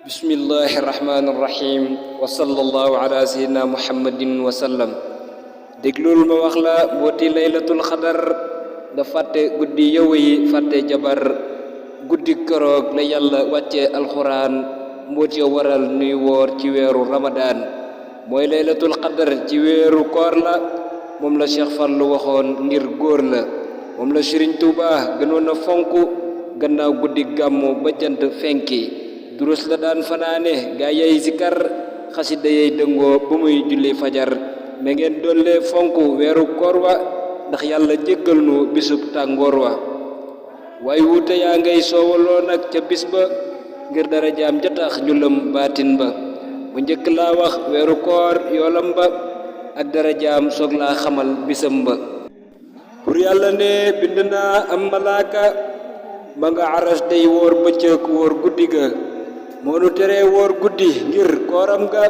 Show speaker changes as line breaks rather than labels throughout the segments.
Bismillahirrahmanirrahim wa sallallahu ala sayyidina muhammadin wa sallam. déglul ma wax la mbooti laylatul xadar nga fàtte guddi yow yi fàtte jabar guddi keroog la yàlla wàcce alxuraan mbooti ya waral nuy woor ci weeru ramadaan mooy laylatul xadar ci weeru koor la moom la Cheikh Fallu waxoon ngir góor la moom la Sëriñ Tuubaa gënoon a fonk gannaaw guddi gàmmu ba jant fenki durus la daan fanaane gaa yey zikar xasida yey dëngoo ba muy julli fajar me ngeen dolle fonk weeru koor wa ndax yàlla jéggal nu bisub tàngoor wa waaye wuute yaa ngay soowaloo nag ca bis ba ngir dara jaam ja tax ñu lëm baatin ba bu njëkk laa wax weeru koor yoolam ba ak dara jaam soog laa xamal bisam ba pour yàlla ne bind naa am malaaka ma nga aras day woor bëccëg woor guddi ga moonu tere woor guddi ngir kooram ga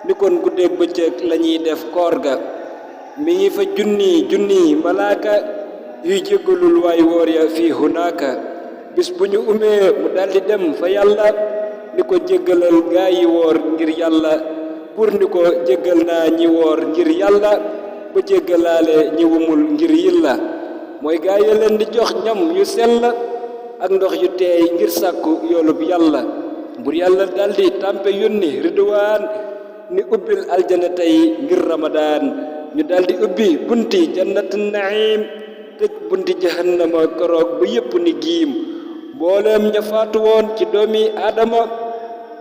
ni kon guddeeg bëccëg lañuy def koor ga mi ngi fa junni malaaka yuy jéggalul waay woor ya fii hunaaka bis bu ñu umee mu daldi dem fa yàlla ni ko jéggalal gaa yi woor ngir yàlla pour ni ko jéggal naa ñi woor ngir yàlla ba jéggalaale ñi wumul ngir yilla mooy gaa yi leen di jox ñam yu sell ak ndox yu teey ngir sàkku yoolub yàlla bur yàlla daldi tàmpe yónni ridwaan ni ubbil aljana tey ngir ramadaan ñu daldi ubbi bunti jannatu naim tëj bunti jahannama keroog ba yépp ni giim mbooleem ña faatu woon ci doomi aadama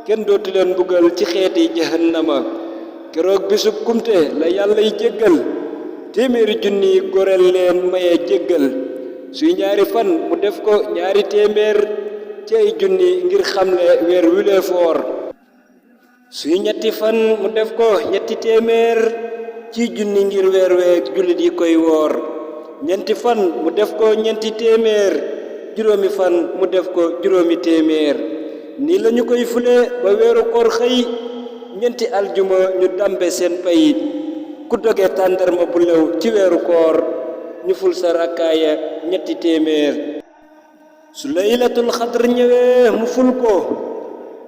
kenn dootu leen buggal ci xeeti jahannama keroog bisub kumte la yàllay jéggal téeméeri junni goreel leen maye jéggal suy ñaari fan mu def ko ñaari téeméer ci ay junni ngir xamle weer wilee foor suy ñetti fan mu def ko ñetti téeméer ci junni ngir weer week jullit yi koy woor ñeenti fan mu def ko ñeenti téeméer juróomi fan mu def ko juróomi téeméer nii lañu koy fule ba weeru koor xëy ñeenti aljuma ñu dambe seen pay ku doge tàndarma bu lew ci weeru koor ñu ful sa rakkaaya ñetti téeméer su laylatul xadr ñëwee mu ful ko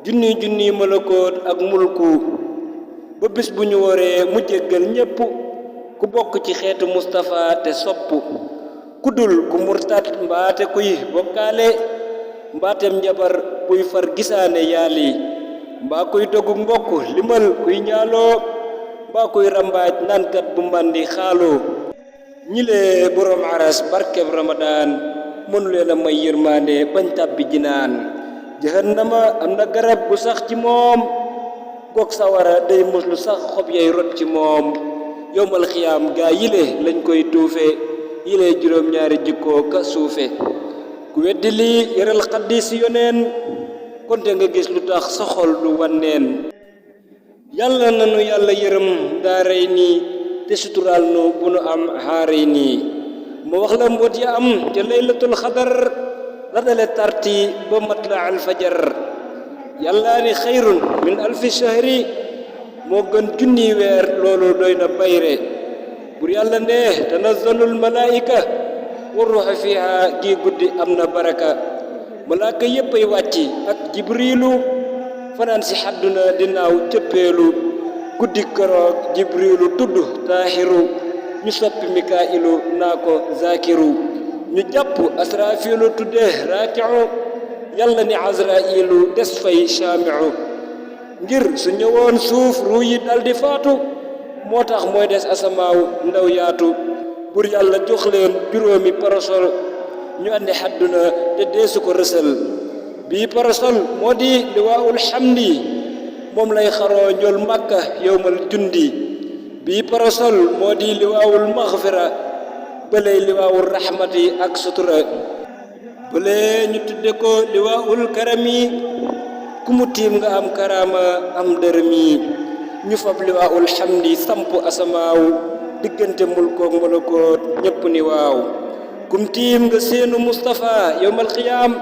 junni malakoot ak mulku ba bis bu ñu waree mu jéggal ñépp ku bokk ci xeetu Mustafa te sopp ku dul ku murtat mbaate kuy bokkaale mbaatem njabar buy far gisaane yaali mbaa kuy dogu mbokk limal kuy ñaaloo mbaa kuy rambaaj naankat bu mbandi xaaloo ñilee boroom aras barkeb ramadaan mënuleen a may yërmaande bañ tàbbi jinaan jahannama am na garab gu sax ci moom goog sawara day muslu sax xob yay rot ci moom yowmal xiyaam gaa yile lañ koy tuufe yile juróom-ñaari jikkoo ka suufe ku weddi lii yëral xaddiis yoneen konte nga gis lu tax sa xol du wanneen yàlla nanu yàlla yërëm daaray nii te suturaal nu bu nu am xaaray nii ma wax la mboot ya am te laylatul xadar la dale tarti ba matla al fajar yàlla ni xayrun min alfi shahri moo gën junni weer loolu doy na bayre bur yàlla ne tanazzalul malaika wa ruuxa fiha gi guddi am na baraka malaaka yépp ay wàcci ak jibrilu fanaan si xadduna dinaaw cëppeelu guddi keroog jibrilu tudd taahiru ñu soppi mikaa'ilu naa ko zakiru ñu jàpp asrafilu tudde raaki'u yàlla ni azrailu des fay shaami'u ngir su ñëwoon suuf ruu yi daldi faatu moo tax mooy des asamaaw ndaw yaatu bur yàlla jox leen juróomi parasol ñu andi xadduna te deesu ko rësal bii parasol moo di liwaa'ul xamdi moom lay xaroo njool màkka yowmal jundi bii parasol moo di liwaawul maxfira bëley liwaawul raxmati ak sutura bële ñu tudde ko liwaawul karami ku mu tiim nga am karaama am dërëmi ñu fab liwaawul xamdi samp asamaaw diggante mulkook malakoot ñépp ni waaw kum tiim nga seenu Mustafa yowmal xiyaam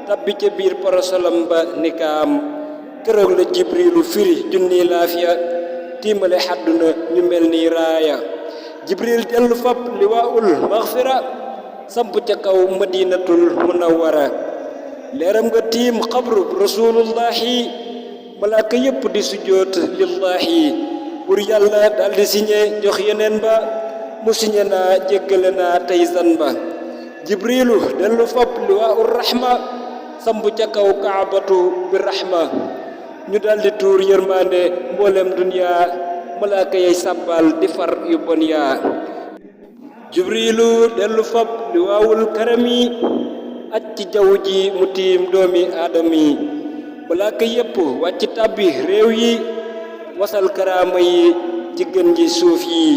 tabbi ca biir parasolam ba ni kaam keroog la jibrilu firi junni laafiya tiimale xadduna ñu mel ni raaya jibril dellu fab liwaa'ul maxfira samp ca kaw madinatul munawwara leeram nga tiim xabru rasulullahi malaaka yépp di sujjoot lillahi bur yàlla daldi siñe jox yeneen ba mu siñe naa jéggale naa tey zan ba jibrilu dellu fab liwaa'ur rahma samp ca kaw kaabatu bi rahma ñu daldi tuur yërmande mboolem duniyaa malaaka yay sàbbal di far yu bon yaa jibrilu dellu fab liwaawul karami aj ci jaww ji mu tiim doomi aadami malaaka yépp wàcc tàbbi réew yi wasal karaama yi ci gën ji suuf yi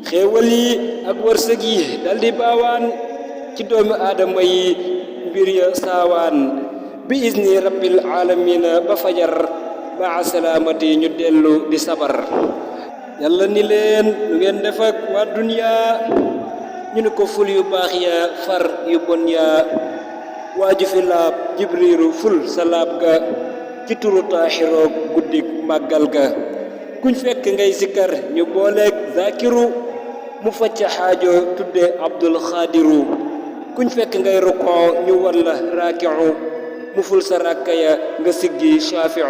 xéewal yi ak wërsëg yi daldi baawaan ci doomi aadama yi mbir ya saawaan bi izni rabbil aalamiina ba fajar maa salaamati ñu dellu di sabar yàlla ni leen lu ngeen def ak waa duniyaa ñu ni ko ful yu baax ya far yu bon yaa waaju fi laab jibriilu ful sa laab ga ci turu taaxiroog guddik màggal ga kuñ fekk ngay sikkar ñu booleeg zakiru mu facca xaajo tudde abdul xaadiru kuñ fekk ngay rukoo ñu wan la raakiu mu ful sa rakka ya nga siggi shaafiu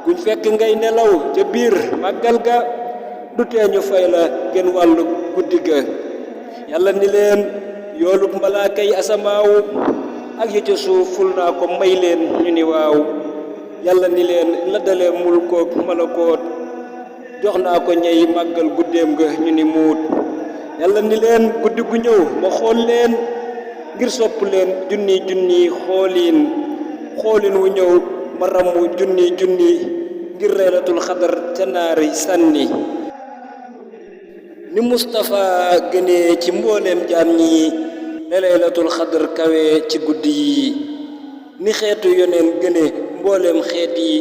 kuñ fekk ngay nelaw ca biir màggal ga du tee ñu fay la genn wàllu guddi ga yàlla ni leen yoolub malaaka yi asamaaw ak ya ca suuf ful naa ko may leen ñu ni waaw yàlla ni leen la dalee mulkook malakoot jox naa ko ñey màggal guddeem ga ñu ni muut yàlla ni leen guddi gu ñëw ma xool leen ngir sopp leen junni junni xoolin wu ñëw ma ramm junni ngir laylatul xadar ca naari sànni ni Mustafa gënee ci mbooleem jaam ñi la laylatul xadar kawe ci guddi yi ni xeetu yoneen gëne mbooleem xeet yi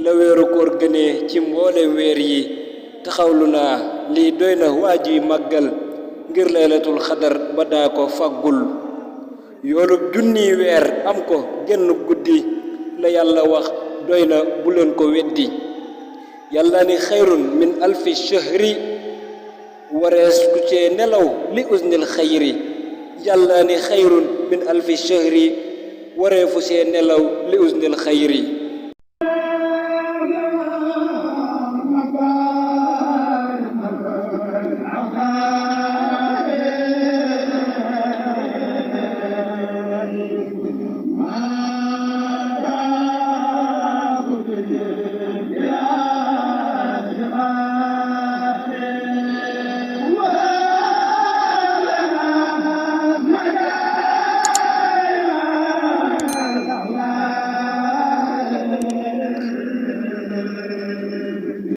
la weeru koor gënee ci mbooleem weer yi taxawlu naa lii doy na waajuy màggal ngir laylatul xadar ba daa ko faggul yoolub junniy weer am ko genn guddi la yàlla wax doy na bu leen ko weddi yàlla ni xayrun min alfi shahri warees ku cee nelaw li usnil xayri yàlla ni xayrun min alfi shahri wareefu see nelaw li usnil xayri